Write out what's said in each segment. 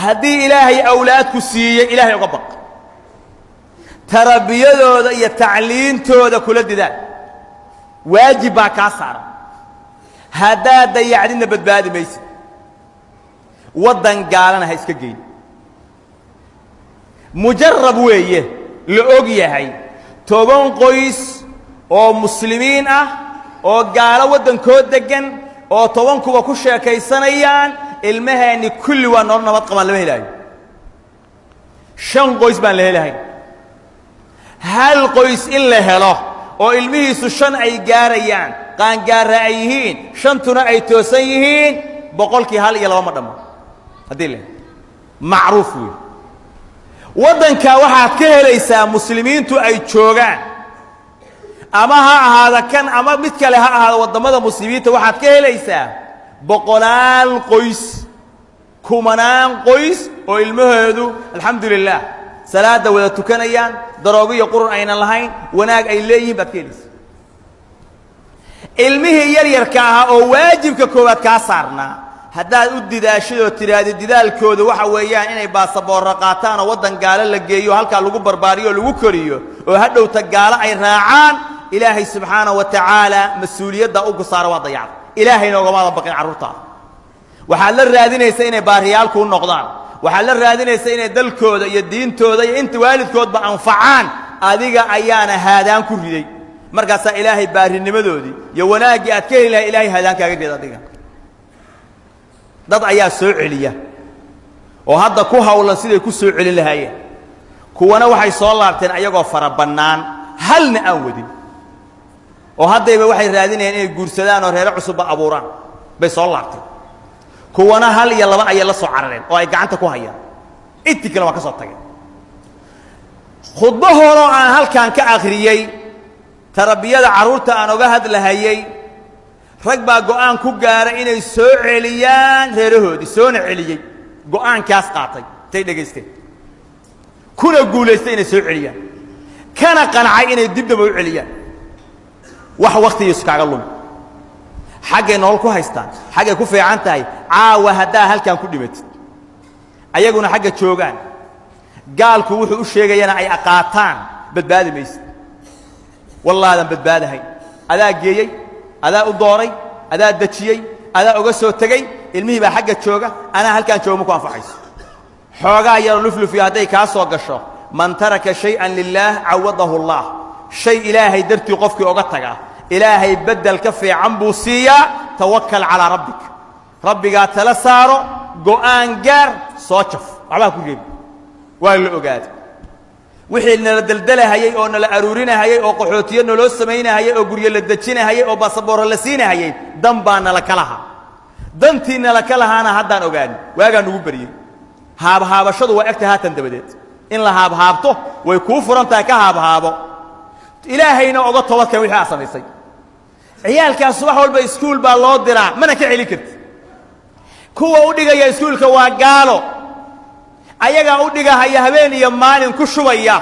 Haddii Ilaahay awlaadku siiyey, Ilaahay uga baq, tarbiyadooda iyo tacliintooda kula didaal, waajib baa kaa saaran. Haddaad dayacdidna, badbaadi maysid. Waddan gaalana ha iska geyn. Mujarab weeye, la og yahay, 10 qoys oo muslimiin ah oo gaalo waddankood deggan oo 10-kuba ku sheekaysanayaan ilmaheenni kulli waa nool, nabad qabaan, lama helaayo. Shan qoys baan la helahayn. Hal qoys in la helo oo ilmihiisu shan ay gaarayaan, qaangaara ay yihiin, shantuna ay toosan yihiin, boqolkii hal iyo laba ma dhammo haddii la helo. Macruuf wey. Waddanka waxaad ka helaysaa muslimiintu ay joogaan, ama ha ahaada kan ama mid kale ha ahaada, waddamada muslimiinta waxaad ka helaysaa boqolaal qoys, kumanaan qoys oo ilmahoodu, alxamdu lilah, salaadda wada tukanayaan, daroogo iyo qurun aynan lahayn, wanaag ay leeyihiin baad ka helaysaa. Ilmihii yaryarka ahaa oo waajibka koowaad kaa saarnaa, haddaad u didaashadoo tidhaahdo didaalkooda waxa weeyaan inay baasaboorra qaataan oo waddan gaalo la geeyo, halkaa lagu barbaariyo oo lagu koriyo, oo hadhowta gaalo ay raacaan, Ilaahay subxaana wa tacaala mas-uuliyadda ugu saara waa dayacda. Ilaahayna ogamaada baqin. Carruurtaada waxaad la raadinaysa inay baariyaal kuu noqdaan, waxaad la raadinaysa inay dalkooda iyo diintooda iyo inta waalidkoodba anfacaan. Adiga ayaana haadaan ku riday. Markaasaa Ilaahay baarinimadoodii iyo wanaaggii aad ka heli lahay Ilahay haadaan kaaga rida adiga. Dad ayaa soo celiya oo hadda ku hawlan siday ku soo celin lahaayeen. Kuwana waxay soo laabteen ayagoo fara bannaan, halna aan wadin, oo haddayba waxay raadinayaan inay guursadaan oo reero cusubba abuuraan bay soo laabteen. Kuwana hal iyo laba ayay la soo carareen oo ay gacanta ku hayaan, intii kale waa ka soo tageen. Khudbo horoo aan halkan ka akhriyey, tarbiyada carruurta aan oga hadlahayey, rag baa go'aan ku gaaray inay soo celiyaan reerahoodii, soona celiyey, go'aankaas qaatay intay dhegaysteen, kuna guulaystay inay soo celiyaan, kana qancay inay dibdaba u celiyaan. Wax waktigiisu kaaga lumi. Xaggay nolol ku haystaan, xaggay ku fiican tahay. Caawa haddaa halkan ku dhimatid, ayaguna xagga joogaan, gaalku wuxuu u sheegayana ay aqaataan, badbaadi maysid. Wallaadan badbaadahayn. Adaa geeyey, adaa u dooray, adaa dejiyey, adaa uga soo tegey. Ilmihii baa xagga jooga, anaa halkaan jooga, ma ku anfaxayso. Xoogaa yaro luflufiyo hadday kaa soo gasho, man taraka shayئan lilaah cawadahu Allah. Shay Ilaahay dartii qofkii oga taga, Ilaahay beddel ka fiican buu siiyaa. Tawakal calaa rabbik, rabbigaa tala saaro, go'aan gaar, soo jaf, waxbaa ku reebi. Waa la ogaaday wixii nala deldelahayey oo nala aruurinahayey oo qaxootiyo naloo samaynahayey oo guryo la dejinahayey oo baasaboorro la siinahayey, dan baa nala ka lahaa. Dantii nala ka lahaana haddaan ogaani, waagaa nugu baryey. Haabhaabashadu waa egtahay haatan dabadeed. In la haabhaabto way kuu furan tahay, ka haabhaabo, Ilaahayna oga toobadkan wixii aad samaysay. Ciyaalkaas wax walba iskuul baa loo diraa, mana ka celin karti. Kuwa u dhigaya iskuulka waa gaalo, ayagaa u dhigahaya, habeen iyo maalin ku shubaya.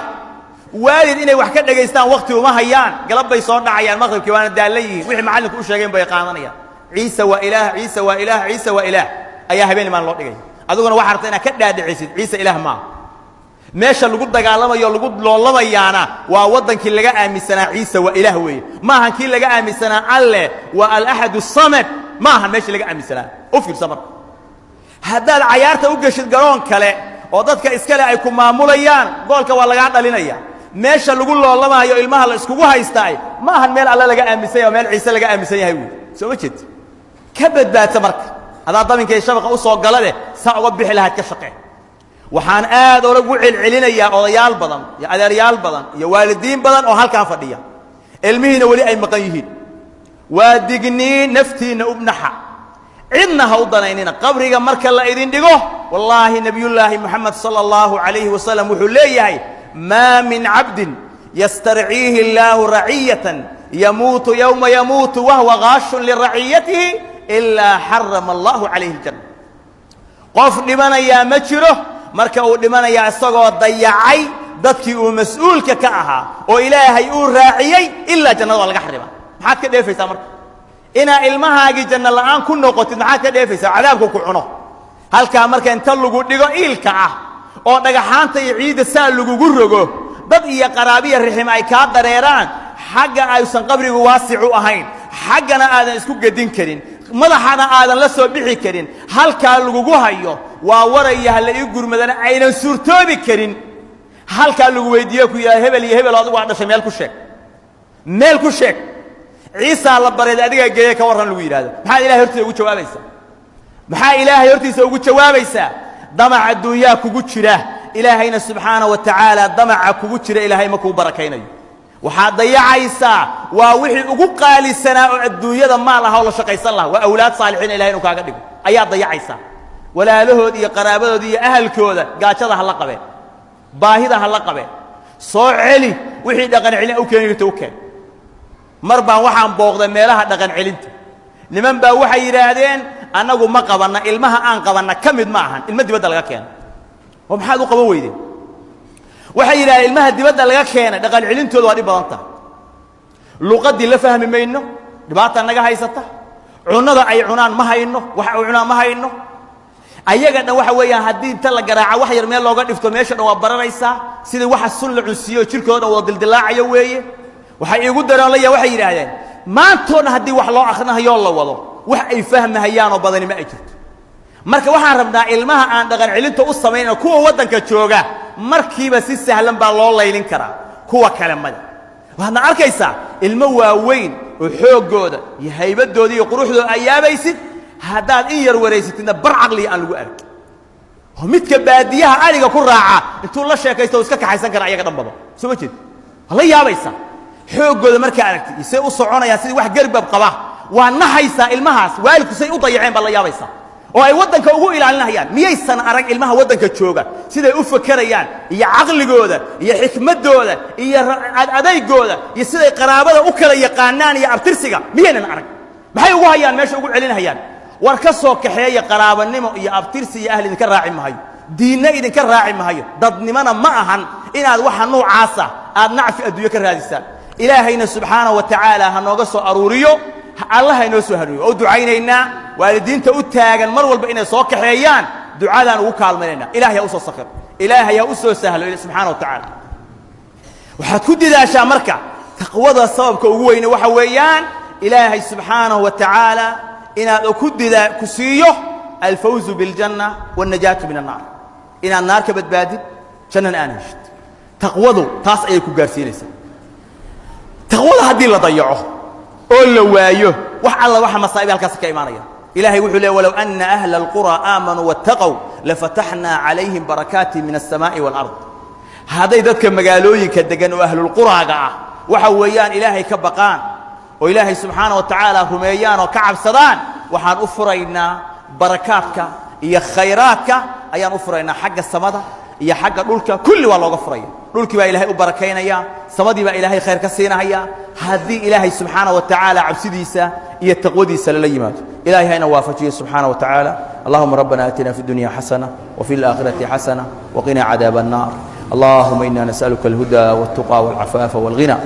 Waalid inay wax ka dhegaystaan wakti uma hayaan. Galab bay soo dhacayaan, maqribkii, waana daallan yihiin. Wixii macallinku u sheegeen bay qaadanayaan. Ciise waa Ilaah, Ciise waa Ilaah, Ciise waa Ilaah ayaa habeen imaan loo dhigaya. Adiguna waxaa rabta inaad ka dhaadhicisid Ciise Ilaah maaha. Meesha lagu dagaalamayo, lagu loolamayaana waa waddankii laga aaminsanaa Ciise waa Ilaah weeye. Maahan kii laga aaminsanaa Alle waa alaxad samad, ma ahan meeshii laga aaminsanaa. U fiirsa marka, haddaad cayaarta u geshid garoon kale oo dadka iskale ay ku maamulayaan, goolka waa lagaa dhalinaya. Meesha lagu loolamaayo, ilmaha la iskugu haystaay, ma ahan meel Alle laga aaminsan yahay, meel Ciise laga aaminsan yahay wey. Soo ma jeed? Ka badbaadsa marka. Adaa dabinkay shabaqa u soo gala leh, saa uga bixi lahayd ka shaqee. Waxaan aad olagu celcelinayaa odayaal badan iyo adeeryaal badan iyo waalidiin badan oo halkan fadhiya, ilmihiina weli ay maqan yihiin. Waa digniin, naftiinna ubnaxa, cidna ha u danaynina. Qabriga marka la idin dhigo, wallaahi, Nebiyullaahi Moxamed sala allahu calayhi wasalam wuxuu leeyahay: maa min cabdin yastarciihi illaahu raciyatan yamuutu yowma yamuutu wahuwa gaashun liraciyatihi ilaa xarama allahu calayhi aljanna. Qof dhimanayaa ma jiro, marka uu dhimanayaa isagoo dayacay dadkii uu mas-uulka ka ahaa oo Ilaahay uu raaciyey, ilaa jannada waa laga xarima. Maxaad ka dheefaysaa marka inaa ilmahaagii janno la'aan ku noqotid? Maxaad ka dheefaysaa cadaabku ku cuno? Halkaa marka inta lagu dhigo iilka ah oo dhagaxaanta iyo ciidda saa lagugu rogo, dad iyo qaraabiya rixim ay kaa dareeraan, xagga aysan qabrigu waasic u ahayn, xaggana aadan isku gedin karin, madaxana aadan la soo bixi karin, halkaa lagugu hayo waa waraya hala ii gurmadana aynan suurtoobi karin. Halkaa lagu weydiiyo ku yidhaha hebel iyo hebel adigu waa dhashay, meel ku sheeg, meel ku sheeg. Ciisaa la bareed adigaa geeye, ka warran lagu yidhahdo, maxaad Ilahay hortiisa ugu jawaabaysaa? Maxaa Ilaahay hortiisa ugu jawaabaysaa? Damac adduunyaa kugu jira. Ilaahayna subxaana wa tacaala damaca kugu jira Ilaahay ma kuu barakaynayo. Waxaad dayacaysaa waa wixii ugu qaalisanaa oo adduunyada maal aha oo la shaqaysan lahaa, waa awlaad saalixiina Ilahay inuu kaaga dhigo ayaad dayacaysaa. Walaalahood iyo qaraabadooda iyo ahalkooda gaajada ha la qabeen, baahida ha la qabeen. Soo celi wixii dhaqan celin u keeni karta u keen. Mar baan waxaan booqday meelaha dhaqan celinta. Niman baa waxay yidhaahdeen, annagu ma qabanna, ilmaha aan qabanna ka mid ma ahan ilmo dibadda laga keeno. Oo maxaad u qaban weydeen? Waxay yidhahdeen, ilmaha dibadda laga keenay dhaqan celintooda waa dhib badan tahay. Luqaddii la fahmi mayno, dhibaata naga haysata. Cunnada ay cunaan ma hayno, wax ay cunaan ma hayno. Ayaga dhan waxa weeyaan, haddii inta la garaaco wax yar meel looga dhifto, meesha dhan waa baranaysaa, sidii waxa sun la cunsiiyo, jirkooda dhan wada dildilaacayo weeye. Waxay iigu dareen la ya, waxay yidhaahdeen, maantoo dhan haddii wax loo akrinahayoo la wado, wax ay fahmahayaanoo badani ma ay jirto. Marka waxaan rabnaa ilmaha aan dhaqan celinta u samaynayno, kuwa waddanka jooga markiiba si sahlan baa loo laylin karaa, kuwa kale maya. Waxaadna arkaysaa ilmo waaweyn oo xooggooda iyo haybadooda iyo quruxdooda ayaabaysid, haddaad in yar wareysatidna bar caqliga aan lagu arag, oo midka baadiyaha ariga ku raaca intuu la sheekaysto o iska kaxaysan kara ayaga dhanbaba. Soo ma jeed? Waa la yaabaysaa xooggooda markaa aragtid iyo say u soconayaan sidii wax garbab qaba. Waa naxaysaa ilmahaas, waalidku say u dayaceen baad la yaabaysaa oo ay waddanka ugu ilaalinayaan. Miyaysan arag ilmaha waddanka jooga siday u fakerayaan iyo caqligooda iyo xikmaddooda iyo adaygooda iyo siday qaraabada u kala yaqaanaan iyo abtirsiga? Miyaynan arag? Maxay ugu hayaan meesha ugu celinahayaan? War ka soo kaxeeya. Qaraabanimo iyo abtirsi iyo ahli idinka raaci mahayo, diinna idinka raaci mahayo, dadnimona ma ahan inaad waxa nuucaasa aad nacfi adduunyo ka raadisaan. Ilaahayna subxaana wa tacaala ha nooga soo aruuriyo, Allah ha inoo soo hanuuniyo. Oo ducaynaynaa waalidiinta u taagan mar walba inay soo kaxeeyaan, ducadaan ugu kaalmaynayna. Ilahay ha usoo sakhiro, Ilaahay ha u soo sahlo subxaana wa tacaala. Waxaad ku didaashaa marka taqwada sababka ugu weyne waxa weeyaan Ilaahay subxaanahu wa tacaala inaad ku didaa ku siiyo alfawzu biاljanna wاlnajaatu min annaar, inaad naar ka badbaadid, jannana aan heshid. Taqwadu taas ayay ku gaarsiinaysaa. Taqwada haddii la dayaco oo la waayo, wax alla waxa masaa'ib halkaas ka imaanaya. Ilahay wuxuu leey, walow ana ahla اlqurى aamanuu waاtaqow lafataxnaa calayhim barakaati min الsamaaءi wاlard. Hadday dadka magaalooyinka degan oo ahlulquraaga ah waxa weeyaan Ilaahay ka baqaan oo Ilaahay subxaana wa tacaala rumeeyaan oo ka cabsadaan, waxaan u furaynaa barakaadka iyo khayraadka ayaan u furaynaa, xagga samada iyo xagga dhulka kulli waa looga furaya. Dhulkii baa Ilaahay u barakaynaya, samadii baa Ilaahay khayr ka siinahaya, haddii Ilaahay subxaana wa tacaala cabsidiisa iyo taqwadiisa lala yimaado. Ilahay hayna waafajiyo subxaana wa tacaala. Allahuma rabbana aatina fi اdunya xasana وفي الآkhiraةi xasana وqina cadaab الnar. Allahuma ina nasأaluka اlhuda والtuqى والcafaafa والغinى.